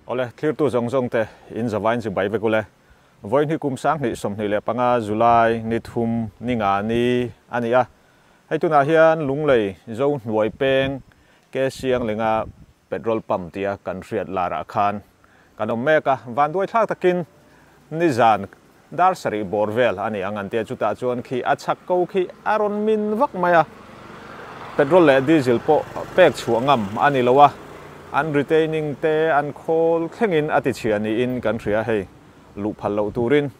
Awle, thlirtu zawng zawng te in zavain chibai vek ule. Vawiin hi kum 2025 July ni thum ni nga ni a ni a. Hei tunah hian Lunglei Zo hnuai peng ke Sianglinga petrol pump tia kan hriat larah khan kan awm mek a. Vanduai thlak takin nizan dar sarih bawr vel a ni ang an tia chutah chuan khi a chhak ko khi a rawn min vak mai a. Petrol leh diesel pawh pek chhuah ngam a ni lo a, an retaining te an khawl thlengin a ti chhia niin kan hria hei luh phal loh turin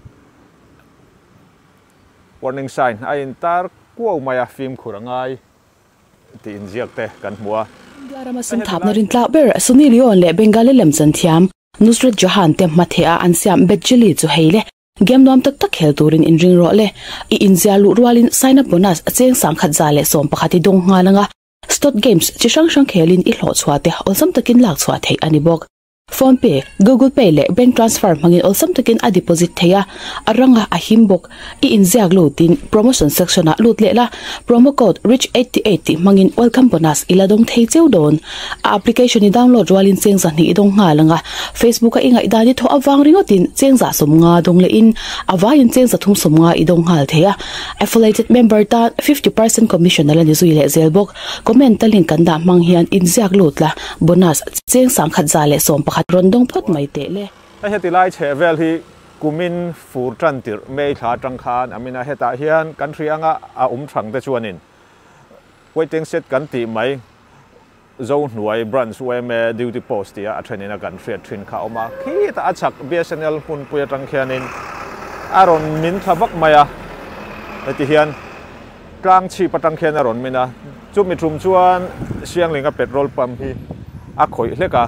warning sign a intar kuau mai a, fimkhur a ngai tih inziak te kan hmu a. India rama sum thapna rintlak ber Sunny Leone leh Bengali lemchan thiam Nusrat Jahan te hmatheh a an siam Bejeli chu hei le game nuam tak tak khel turin inring rawh le. I inzia luh rualin sign up bonus cheng 1111 i dawng nghal anga slot games chi hrang hrang khelin i hlawh chhuah te awlsam takin lak chhuah theih a ni bawk. Phone pay, Google Pay leh bank transfer hmangin awlsam takin a deposit theih a, a ranga a him bawk. I inziak lutin promotion section ah lut leh la, promo code rich 88 tih hmangin welcome bonus i la dawng thei cheu dawn. A application i download rualin cheng 200 i dawng nghal anga, Facebook a i ngaihdan i thawh avang ringawtin cheng 150 dawng lehin a vaiin cheng 350 i dawng nghal thei a. Affiliated member tan 50% commission a la ni zui leh zel bawk. Comment a link kan dah hmang hian inziak lut la, bonus cheng 1111 rawn dawng phawt mai teh le. Hei heti lai chheh vel hi kumin fur tan tirh May thla atang khan a min a, hetah hian kan hria anga a awm thang te chuanin waiting shed kan tih mai Zo hnuai branch yma duty post tia a thenin a kan hriat thin kha a awm a, khitah a chhak BSNL hmunpui atang khianin a rawn min thla vak mai a, heti hian tlang chhip atang khian a rawn min a, chumi tum chuan Sianglinga petrol pump hi a khawih hlek a,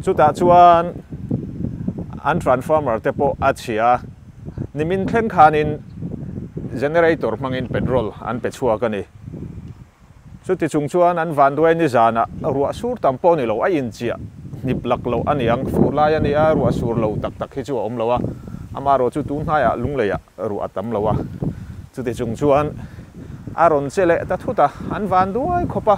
chutah chuan an transformer te pawh a chhia a, nimin thleng khanin generator hmangin petrol an pe chhuak a ni. Chuti chung chuan an vanduai nizanah ruah sur tam pawh ni lo, a inchiah hnip lak loh a niang. Fur lai a ni a, ruah sur lo tak tak hi chu a awm lo a, amaherawh chu tun hnaiah lungleiah ruah a tam lo a. Chuti chung chuan a rawn che leh ta thut a, an vanduai khawp a.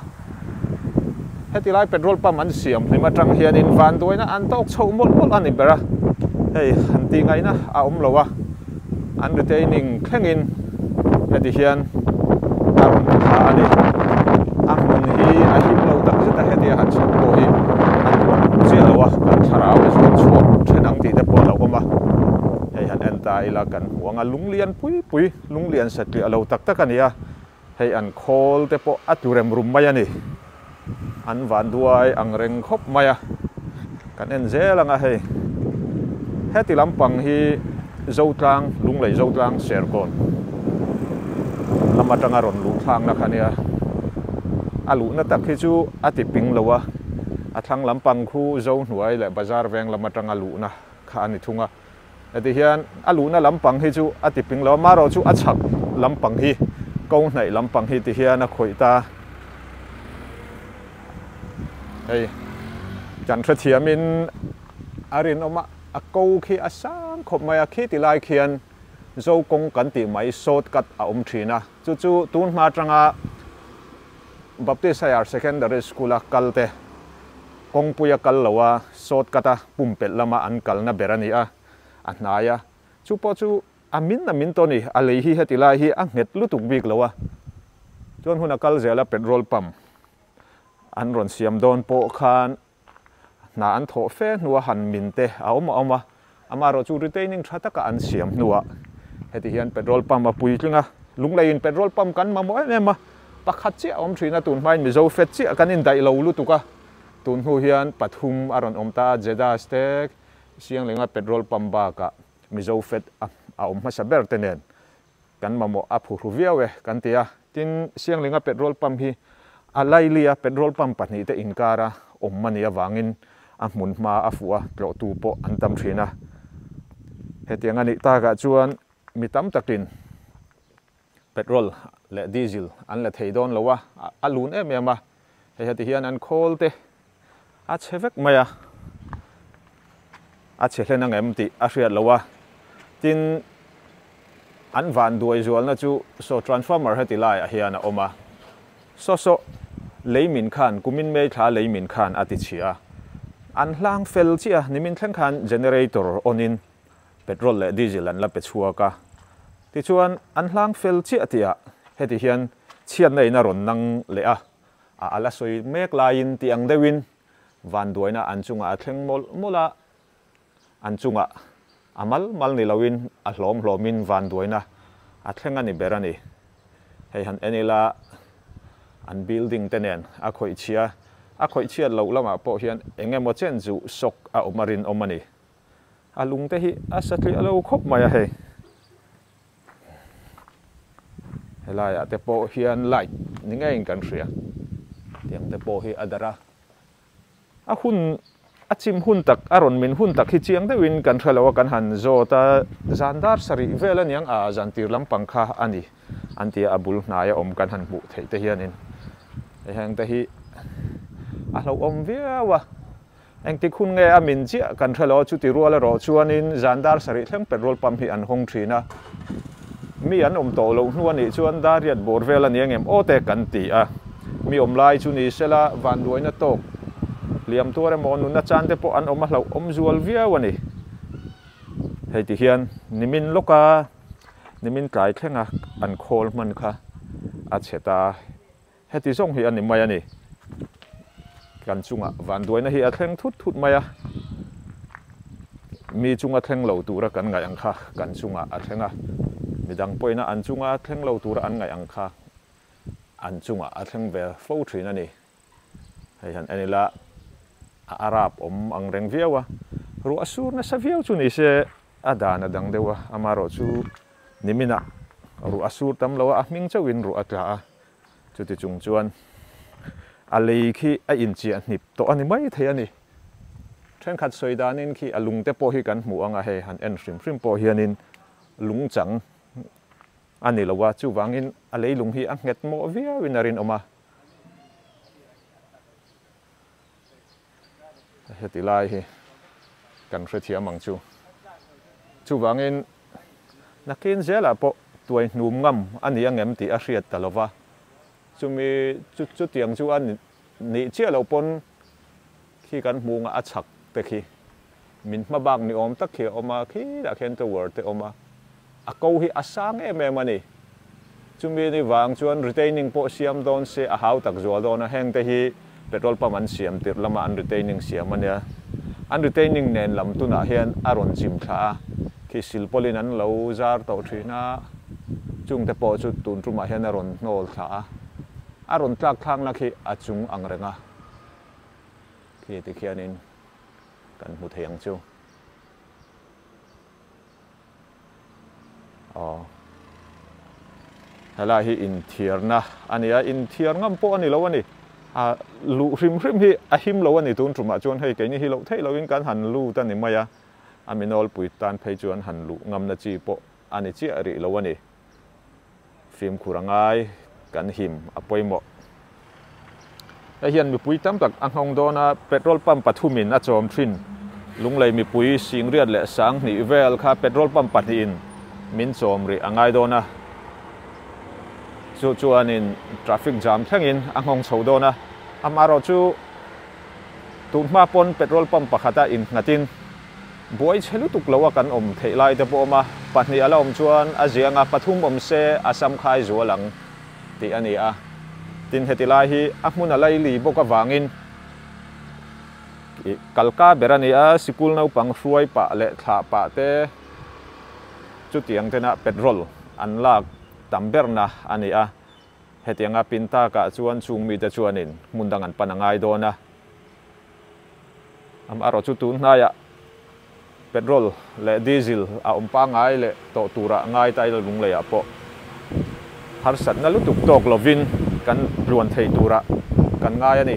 Heti lai petrol pump an siam hlim atang hianin vanduaina an tawk chhoh mawlh mawlh a ni ber a, hei han tih ngaihna a awm lo a, an retaining thlengin heti hian a rawn ti thla a ni. A hmun hi a him lo tak zet a, heti a han chhoh pawh hi a nuam chiah lo a, kan thlarau a zuan chhuak then ang tih te pawh a lo awm a, hei han en ta ila kan hmu ang a, lunglian pui pui, lunglian satliah lo tak tak a ni a. Hei an khawl te pawh a tlu rem rum mai a ni. An van duai ang reng khawp mai a. Kan en zel ang a hei. Heti lampang hi Zotlang, Lunglei Zotlang Serkawn lam atanga rawn luh thlangna kha nia. A luhna tak hi chu a ti ping lo a. A thlang lampang khu Zohnuai leh Bazar veng lam atanga luhna kha a ni thung a. Heti hian a luhna lampang hi chu a ti ping lo a, marawh chu a chhak lampang hi, ko hnaih lampang hi ti hian a khawih ta. Hei kan hrethiamin a rinawm a, a ko khi a sang khawp mai a, khi ti lai khian Zo kawng kan tih mai short cut a awm thin a, chu chu tun hma atanga Baptist Higher Secondary School a kal te kawngpui a kal lo a, short cut a pumpelh lama an kalna ber a ni a, a hnai a. Chu pawh chu a min a min tawh a ni, a lei hi heti lai hi a nghet lutuk bik lo a. Chuan hun a kal zel a petrol pump an rawn siam dawn pawh khan hna an thawh fe hnua han min te a awm a awm a, amaherawh chu retaining tha taka an siam hnuah heti hian petrol pump a puitling a, Lungleiin petrol pump kan mamawh em em a, pakhat chiah a awm thin a, tun hmain Mizo fet chiah kan indaih lo lutuk a, tun hnu hian pathum a rawn awm ta a, Jedas te Sianglinga petrol pump bakah Mizo fet a awm hmasa ber te nen Kan mamawh a phuhru viau e kan ti a, tin Sianglinga petrol pump hi a lailia petrol pump pahnihte inkara awm a nih avangin a hmun hma a fuh a, tlawhtu pawh an tam thin a. Hetiang a nih takah chuan mi tam takin petrol leh diesel an la thei dawn lo a, a lun em em a, hei heti hian an khawl te a chhe vek mai a, a chhe hlen ang em tih a hriat lo a, tin An van duai zualna chu saw transformer heti laiah hian a awm a, saw saw lei min khan kumin May thla lei min khan a ti chhia a. An hlang fel chiah a, nimin thleng khan generator on in petrol leh diesel an la pe chhuak a. Tichuan an hlang fel chiah tihah heti hian chhiatna in a rawn nang leh a, a ala sawi mek laiin ti ang deuhin vanduaina an chungah a thleng mawlh mawlh a, an chungah a mal mal ni loin a hlawm hlawmin vanduaina a thleng a ni ber a ni. Hei han en ila an building te nen a khawih chhia, a khawih chhiat loh lamah pawh hian eng emaw chen chu shock a awm a rinawm a ni. A lung te hi a satliah lo khawp mai a hei. Helaiah te pawh hian light ni ngeiin kan hria. Tiang te pawh hi a darh a. A hun, a chim hun tak, a rawn min hun tak hi chiang deuhin kan hre lo a, kan han zawt a, zan dar sarih vel aniang a, zan tir lampang kha a ni an ti a, a bul hnaia awm kan han hmuh theih te hianin heng te hi a hlauhawm viau a, engtik hun nge a min chiah kan hre lo a, chuti rual erawh chuanin zan dar sarih thleng petrol pump hi an hawng thin a, mi an awm tawh loh hnu a nih chuan dar riat bawr vel a ni angem aw te kan ti a. Mi awm lai chu ni sela vanduaina tawk hliam tuar emaw nunna chan te pawh an awm a hlauh awm zual viau a ni. Hei ti hian nimin lawka nimin tlai thlenga an khawl hman kha a chhe ta. Heti zawng hi a ni mai a ni. Kan chungah vanduaina hi a thleng thut thut mai a. Mi chunga thleng lo tura kan ngaih ang kha kan chungah a thleng a. Midang pawhina an chunga thleng lo tura an ngaih ang kha an chungah a thleng ve fo thin a ni. Hei han en ila a arap awm ang reng viau a, ruah sur nasa viau chu ni se a dan a dang deuh a, amaherawhchu niminah ruah a sur tam lo a, a hming chauhin ruah a tla a, chuti chung chuan a lei khi a inchiah hnip tawh a ni mai thei a ni. Thenkhat sawi danin khi a lungte pawh hi kan hmuh ang a, hei han en hrim hrim pawh hianin lungchang A ni lo a, chuvangin a leilung hi a nghet mawh viauin a rinawm a. Heti lai hi kan hrethiam ang chu. Chuvangin nakin zelah pawh tuai hnum ngam a ni angem tih a hriat ta lo va, chumi chu chutiang chu a nih chiah loh pawn khi kan hmuh a chhak te khi min hma bak ni awm tak khi a awm a, khilaiah khian tower te awm a, a ko hi a sang em em a ni. Chumi ni vang chuan retaining pawh siam dawn se a hau tak zual dawn a, heng te hi petrol pump an siam tirh lama an retaining siam a nia. An retaining nen lam tunah hian a rawn chim thla a, khi silpawlin an lo zar tawh thin a, chung te pawh chu tun tumah hian a rawn hnawl thla a, a rawn tlak thlakna khi a chung ang reng a. Khi tikhianin kan hmu thei ang chu. Aw. Helai hi inthiarna a ni a, inthiar ngam pawh a ni lo a ni. A luh hrim hrim hi a him lo a ni tun tumah chuan hei keini hi loh theih loin kan han lut a ni mai a, a mi nawlpui tan phei chuan han luh ngamna chi pawh a ni chiah rih lo a ni. Fimkhur a ngai, kan him a pawimawh. Hei hian mipui tam tak a nghawng dawn a, petrol pump pathumin a chawm thin. Lunglei mipui Singriat leh Sanghnih vel kha petrol pump pahnihin min chawm rih a ngai dawn a. Chu chuanin traffic jam thlengin a nghawng chho dawn a, amaherawhchu tun hma pawn petrol pump pakhata innghatin, Buai chhe lutuk lo a kan awm theih lai te pawh awm a, pahnih a la awm chuan a ziang a, pathum awm se a sam khai zual ang tih a ni a. Tin, heti lai hi a hmun a laili bawk avangin kalka ber a ni a, sikul naupang hruai pah leh thlah pah te chutiang tena petrol an lak tam berna a ni a. Hetianga pin takah chuan chung mite chuanin hmun dang an pan a ngai dawn a. Amaherawh chu tun hnaiah petrol leh diesel a awm pangngai leh tawh turah ngai ta ila lungleiah pawh harsatna lutuk tawk lovin kan tluan thei turah kan ngai a ni.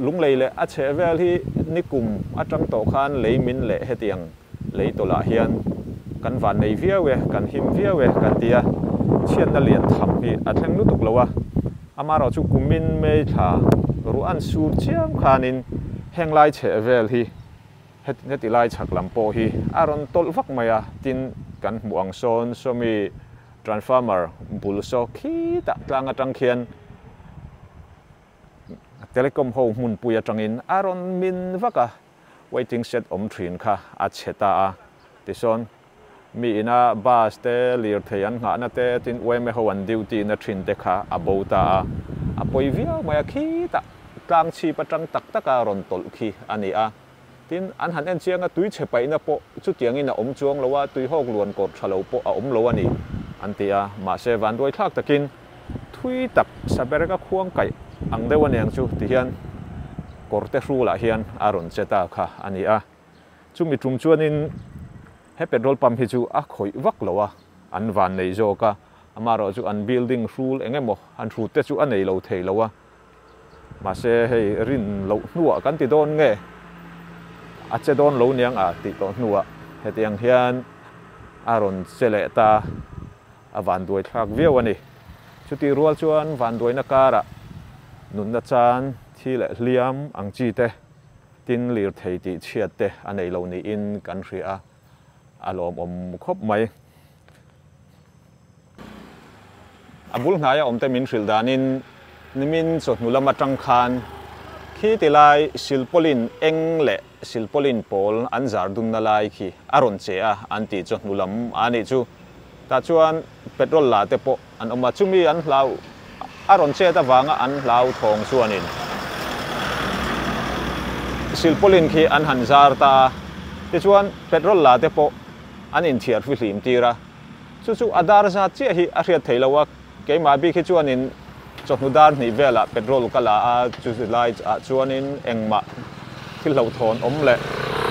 Lunglei leh a chheh vel hi nikum atang tawh khan lei min leh hetiang lei tawlh ah hian kan van nei viau e, kan him viau e kan ti a, chhiatna lian tham hi a thleng lutuk lo a, amaherawh chu kumin May thla ruah an sur chiam khanin heng lai chheh vel hi heti lai chhak lam pawh hi a rawn tawlh vak mai a, tin kan hmuh ang sawn sawmi transformer bul saw khitah tlang atang khian. Telecom ho hmunpui atangin a rawn min vak a, waiting shed awm thin kha a chhe ta a. Tisawn, mi ina bus te, lirthei an nghahna te, tin yma ho an duty na thin te kha a bo ta a. A pawi viau mai a, khitah tlang chhip atang tak taka rawn tawlh khi a ni a. Tin, an han en chiang a, tui chhe paihna pawh chutiangin a awm chuang lo a, tuihawk luan kawr tha lo pawh a awm lo a ni, an ti a. Mahse, vanduai thlak takin thui tak sabereka khuang kaih ang deuh a niang chu ti hian kawr te hrulah hian a rawn che ta kha a ni a. Chumi tum chuanin he petrol pump hi chu a khawih vak lo a, an van nei zawk a, amaherawhchu chu an building hrul eng emaw han hrut te chu a nei lo thei lo a. Mahse hei rin loh hnuah kan ti dawn nge? A che dawn lo niang a tih tawh hnuah hetiang hian a rawn che leh ta, a vanduai thlak viau a ni. Chutih rual chuan vanduaina karah nunna chan thi leh hliam ang chi te, tin lirthei tih chhiat te a nei lo niin kan hria a, a lawmawm khawp mai. A bul hnaia awmte min hrilh danin nimin chawhnu lam atang khan khi ti lai silpawlin eng leh silpawlin pawl an zar dunna lai khi a rawn che a an tih chawhnu lam a nih chu. Tah chuan petrol la te pawh an awm a, chumi an hlau a rawn chet avanga an hlau thawng chuanin silpawlin khi an han zar ta a, tichuan petrol la te pawh an inthiar fihlim tir a. Chu chu a dar zat chiah hi a hriat theih lo a, keimah bik hi chuanin chawhnu dar hnih velah petrol ka la a, chu lai ah chuanin engmah thil hlauhthawn awm leh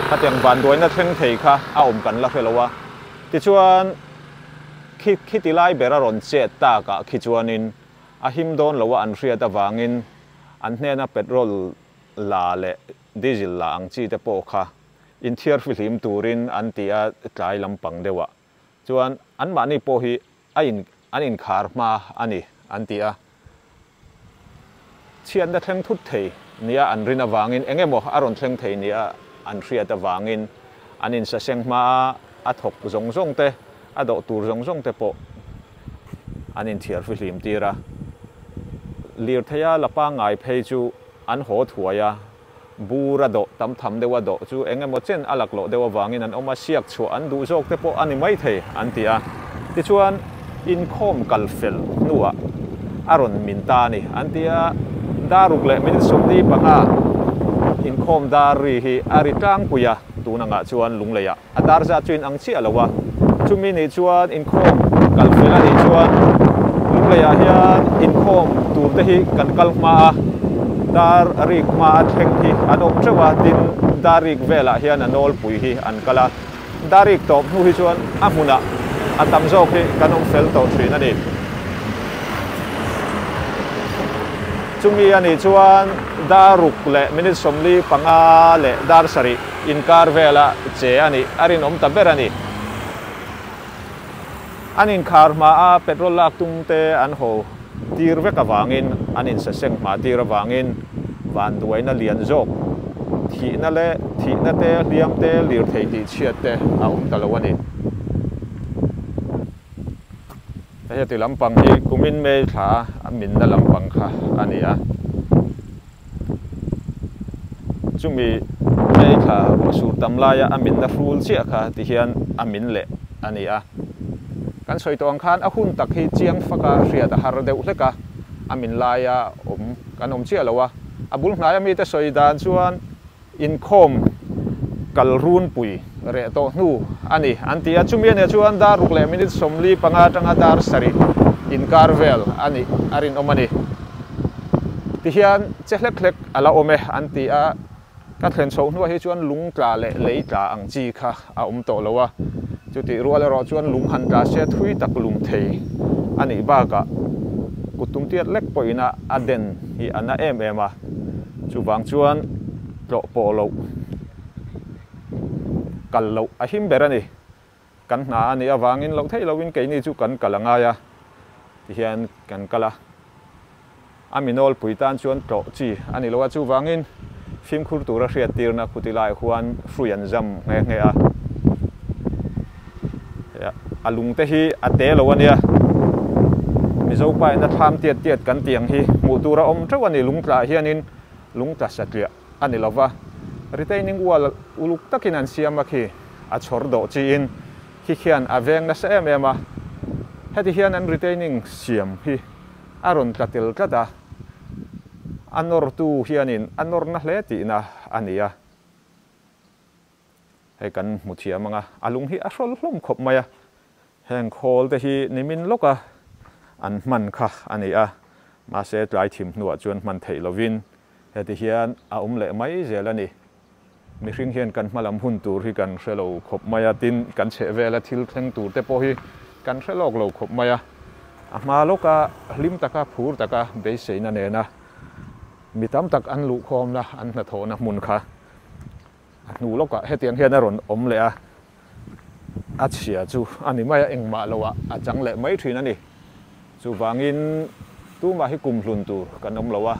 khatiang vanduaina thleng thei kha a awm kan la hre lo a. Tichuan khi khiti lai ber a rawn chet tak ah khi chuanin a him dawn lo a an hriat avangin an hnena petrol la leh diesel la ang chi te pawh kha inthiar fihlim turin an ti a tlai lampang deuh ah. Chuan anmahni pawh hi a in an inkhar hma a ni an ti a. Chhiatna thleng thut thei nia an rin avangin eng emaw a rawn thleng thei nia an hriat avangin an insaseng hma a, a thawk zawng zawng te, a dawh tur zawng zawng te pawh an inthiar fihlim tir a. Lirtheia la pangngai phei chu an haw thuai a. Bur a dawh tam tham deuh a dawh chu eng emaw chen a laklawh deuh avangin an awm a, siak chhuah an duh zawk te pawh a ni maithei an ti a. Tichuan, inkhawm kal fel hnuah a rawn min ta a ni an ti a, dar ruk leh minute 45 inkhawm dar ri hi a ri tlangpui a, tun angah chuan Lungleiah A dar zat chu in ang chiah lo a, chumi nih chuan inkhawm kal fel a nih chuan Lungleiah hian inkhawm tur te hi kan kal hma a, dar rik hma a thleng hi an awm teuh a, tin dar rik velah hian a nawlpui hi an kal a, dar rik tawp hnu hi chuan a hmunah a tam zawk hi kan awm fel tawh thin a ni. Chumi a nih chuan dar ruk leh minute 45 leh dar sarih Inkar vela che a nih a rinawm ta ber a ni. An inkhar hmaa petrol lak tum te an haw tir vek avangin, an insaseng hma tir avangin vanduaina lian zawk, thihna leh thihna te, hliam te, lirthei tihchhiat te a awm ta lo a ni. Heti lampang hi kumin May thla a minna lampang kha a ni a. Chumi May thla ruah sur tam laia a minna hrul chiah kha ti hian a min leh a ni a. Kan sawi tawh ang khan a hun tak hi chiang faka hriat a har deuh hlek a, a min laia awm kan awm chiah lo a. A bul hnaia mite sawi dan chuan Inkhawm kal runpui reh tawh hnu a ni an ti a, chumi ania chuan dar ruk leh minute 45 atanga dar sarih inkar vel a nih a rinawm a ni. Tihian che hlek hlek a la awm e an ti a, ka thlen chhoh hnuah hi chuan lung tla leh lei tla ang chi kha a awm tawh lo a, chutih rual erawh chuan lung han tla se thui tak lum thei a nih bakah kut tum tiat lek pawhin a a den hi a na em em a, chuvang chuan tlawh pawh loh kal loh a him ber a ni. Kan hna a nih avangin loh theih lohin keini chu kan kal a ngai a, tihian kan kal a. A mi nawlpui tan chuan tlawh chi a ni lo a, chuvangin fimkhur tura hriattirna khuti lai huan hrui an zam nghe nghe a. A lung te hi a te lo a nia, Mizo pa ina thlam tiat tiat kan tih ang hi hmuh tur a awm teuh a ni, lung tlah hianin. lung tla satliah a ni lova, retaining wall uluk takin an siam a khi a chhawr dawh chiin khi khian a veng nasa em em a, heti hian an retaining siam hi a rawn tla tel tlat a, a nawrtu hianin a nawr na hle tihna a ni a. Hei kan hmu thiam ang a, a lung hi a hrawl hlawm khawp mai a, heng khawl te hi nimin lawka an hman kha a ni a, mahse tlai thim hnuah chuan hman theih lovin heti hian a awm leh mai zel a ni. Mihring hian kan hmalam hun tur hi kan hre lo khawp mai a, tin kan chheh vela thil thleng tur te pawh hi kan hre lawk lo khawp mai a, a hma lawka hlim taka phur taka beiseina nena mi tam tak an luhkhawmna an hnathawhna hmun kha A hnu lawkah hetiang hian a rawn awm leh a, a chhia chu a ni mai a, engmah loah a chang leh mai thin a ni. Chuvangin tumah hi kum hlun tur kan awm lo a,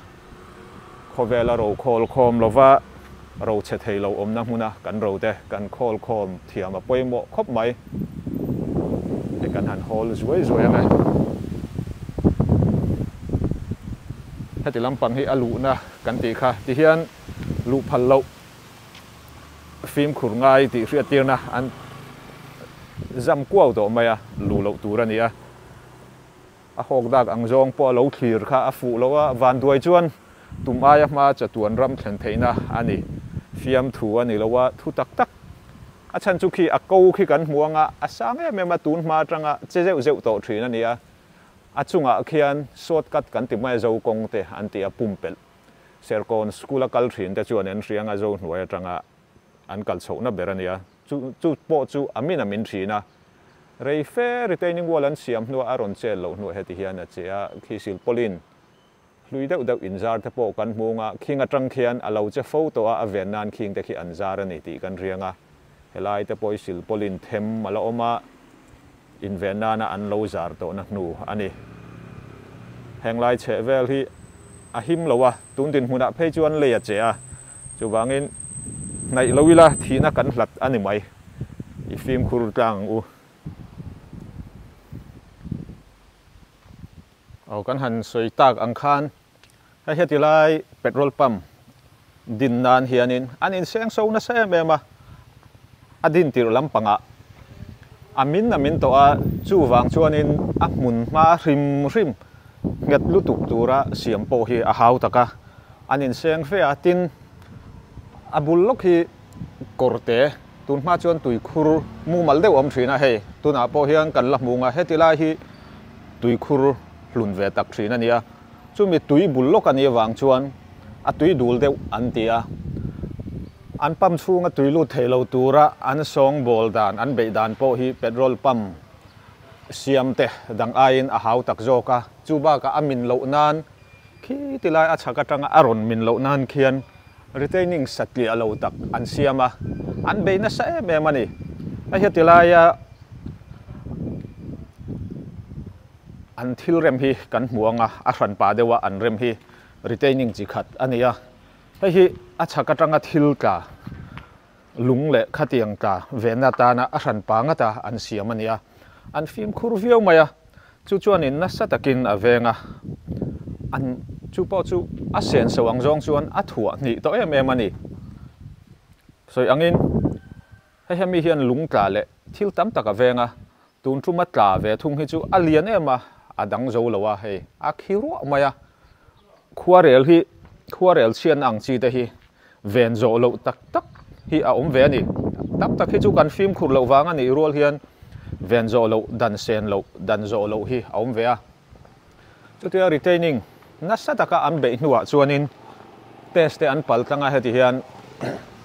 khawvela ro khawl khawm lova ro chhe thei lo awmna hmuna kan ro te kan khawl khawm thiam a pawimawh khawp mai. Hei kan han hawl zuai zuai ang e. Heti lampang hi a luhna kan tih kha tihian luh phal loh fimkhur ngai tih hriattirna an zam kuau tawh mai a, luh loh tur a ni a. A hawk dak ang zawng pawh a lo thlir kha a fuh lo a, vanduai chuan tum aia hma chatuan ram thlen theihna a ni. Fiamthu a ni lo a, thu tak tak a chhan chu khi a ko khi kan hmu anga a sang em em a, tun hma atanga che zeuh zeuh tawh thin a ni a. A chungah khian shortcut kan ti mai a, zo kawng te an ti a, pumpelh. Serkawn school a kal thin te chuan an hriang a zo hnuai atanga an kal chhohna ber a nia. Chu chu pawh chu a min a min thin a. Rei fe retaining wall an siam hnuah a rawn chet loh hnuah heti hian a che a, khi silpawlin hlui deuh deuh inzar te pawh kan hmu anga khing atang khian a lo che fo tawh a, a ven nan khing te khi an zar a ni tih kan riang a. Helai te pawh hi silpawlin them a la awm a, inven nana an lo zar tawhna hnu a ni. Heng lai chheh vel hi a him lo a, tun dinhmunah phei chuan lei a che a, chuvangin hnaih lo ila thihna kan hlat a ni mai. I fimkhur tlang ang u. Aw kan han sawi tak ang khan hei heti lai petrol pump din nan hianin an inseng so nasa em em a, a din tirh lampangah a min a min tawh a, chuvang chuanin a hmun hma hrim hrim nghet lutuk tura siam pawh hi a hau tak a, an inseng fe a, tin a bul lawk hi kawr te tun hma chuan tuikhur mumal deuh a awm thin a, hei tunah pawh hian kan la hmu ang a, heti lai hi tuikhur hlun ve tak thin a ni a. Chumi tui bul lawk a nih avang chuan a tui dul deuh an ti a. An pump chhunga tui lut thei lo tura an sawngbawl dan, an beih dan pawh hi petrol pump siam te dang aiin a hau tak zawk a. Chu bakah a min loh nan khi ti lai a chhak atanga a rawn min loh nan khian retaining satliah lo tak an siam a, an bei nasa em em a ni. Hei heti laia An thil rem hi kan hmu ang a, a hranpa deuha an rem hi retaining chi khat a ni a. Hei hi a chhak atanga thil tla lung leh khatiang tla venna atana a hranpa ngata an siam a ni a. An fimkhur viau mai a, chu chuanin nasa takin a veng a, an chu pawh chu a senso ang zawng chuan a thuah hnih tawh em em a ni. Sawi angin hei hemi hian lung tla leh thil tam tak a veng a, Tun tuma tla ve thung hi chu a lian em a, a dang zo lo a, hei a khi ruah mai a. Khuarel hi, khuarel chhiatna ang chi te hi ven zawh loh tak tak hi a awm ve a ni. Tam tak hi chu kan fimkhur loh vang a nih rual hian ven zawh loh, dan sen loh, dan zawh loh hi a awm ve a. Chutia retaining nasa taka an beih hnuah chuanin test te an pal tlang a, heti hian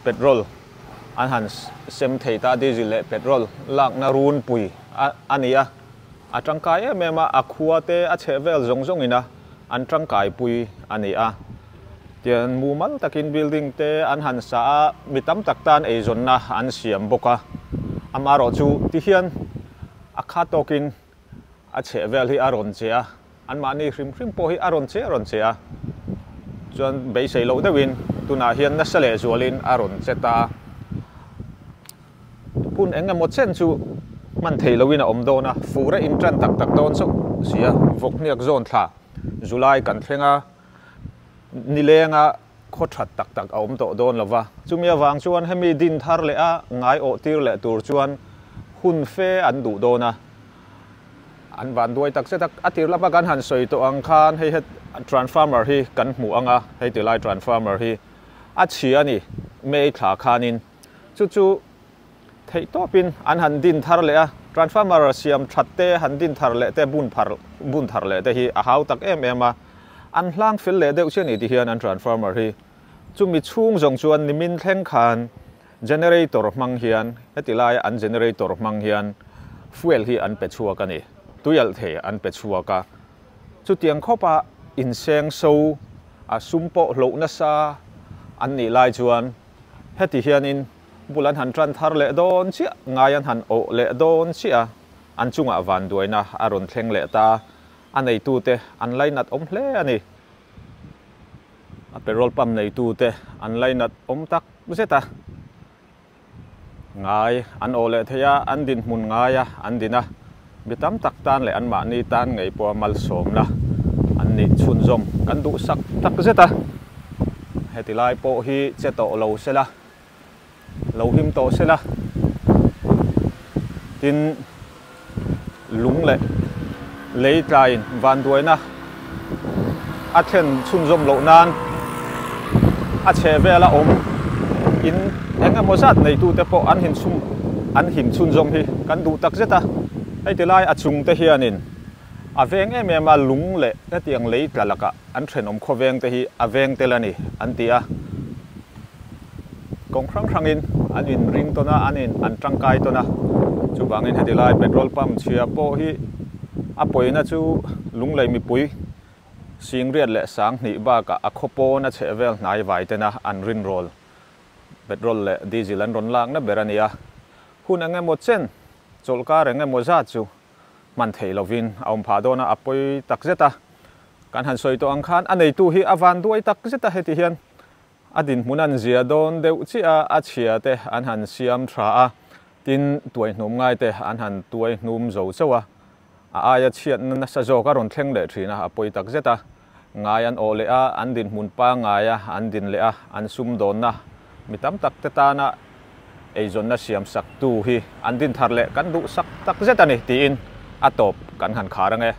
petrol an han sem thei ta, diesel leh petrol lakna runpui a ni a, a tangkai em em a, a khua te a chheh vel zawng zawngin a an tangkaipui a ni a. Tian mumal takin building te an han sa a, mi tam tak tan eizawnna an siam bawk a, amaherawhchu tihian a kha tawkin A chheh vel hi a rawn che a, anmahni hrim hrim pawh hi a rawn che a rawn che a, chuan beisei loh deuhin tunah hian nasa leh zualin a rawn che ta a. Hun eng emaw chen chu hman thei loin a awm dawn a, fur a intan tak tak dawn chauh si a, vawkhniak zawn thla July kan thleng a, nilenga. khaw that tak tak a awm tawh dawn lova. Chumi avang chuan hemi din thar leh a ngai awh tir leh tur chuan hun fe an duh dawn a. An van duai tak zet a, a tir lama kan han sawi tawh ang khan hei het transformer hi kan hmuh ang a, hei ti lai transformer hi a chhia a ni May thla khanin chu chu theih tawpin an han din thar leh a, transformer siam that te han din thar leh te bun phar bun thar leh te hi a hau tak em em a, an hlang fel leh deuh chiah a ni ti hian an transformer hi chumi chhung zawng chuan nimin thleng khan Generator hmang hian heti laia an generator hmang hian fuel hi an pe chhuak a ni. Tuialh thei an pe chhuak a. Chutiang khawpa inseng so a sum pawh hloh nasa an nih lai chuan heti hianin bul an han tan thar leh dawn chiah, ngai an han awh leh dawn chiah a, an chungah vanduaina a rawn thleng leh ta. A neitute an lainat awm hle a ni. A petrol pump neitute an lainat awm tak zet a, ngai an awh leh thei a, an dinhmun ngai a an din a, mi tam tak tan leh anmahni tan ngei pawha malsawmna an nih chhunzawm kan duhsak tak zet a, heti lai pawh hi che tawh lo sela, lo him tawh sela, tin lung leh lei tlaiin vanduaina a thlen chhunzawm loh nan a chhe vela awm in eng emaw zat neitute pawh an hin chhum an him chhunzawm hi kan duh tak zet a, hei ti lai a chung te hianin a veng em em a lung leh hetiang lei tla lakah an thenawm khawveng te hi a veng tel a ni an ti a. Kawng hrang hrangin an in ring tawn a, an in an tangkai tawn a. Chuvangin heti lai petrol pump chhia pawh hi a pawina chu Lunglei mipui Singriat leh Sanghnih bakah a khaw pawn a chheh vel hnai vai tena an rinrawl petrol leh diesel an rawn lakna ber a ni a. Hun eng emaw chen chawlhkar eng emaw zat chu hman theih lovin a awm phah dawn a, a pawi takzet a. Kan han sawi tawh ang khan a neitu hi a van duai takzet a heti hian A dinhmun an zia dawn deuh chiah a, a chhia te an han siam tha a, tin tuaihnum ngai te an han tuaihnum zo chauh a, a aia chhiatna nasa zawk a rawn thleng leh thin a, a pawi tak zet a. Ngai an awh leh a, an dinhmun pangngai a an din leh a, an sumdawnna mi tam tak te tana eizawnna siam sak tu hi an din thar leh kan duh sak tak zet a ni tiin a tawp kan han khar ang e.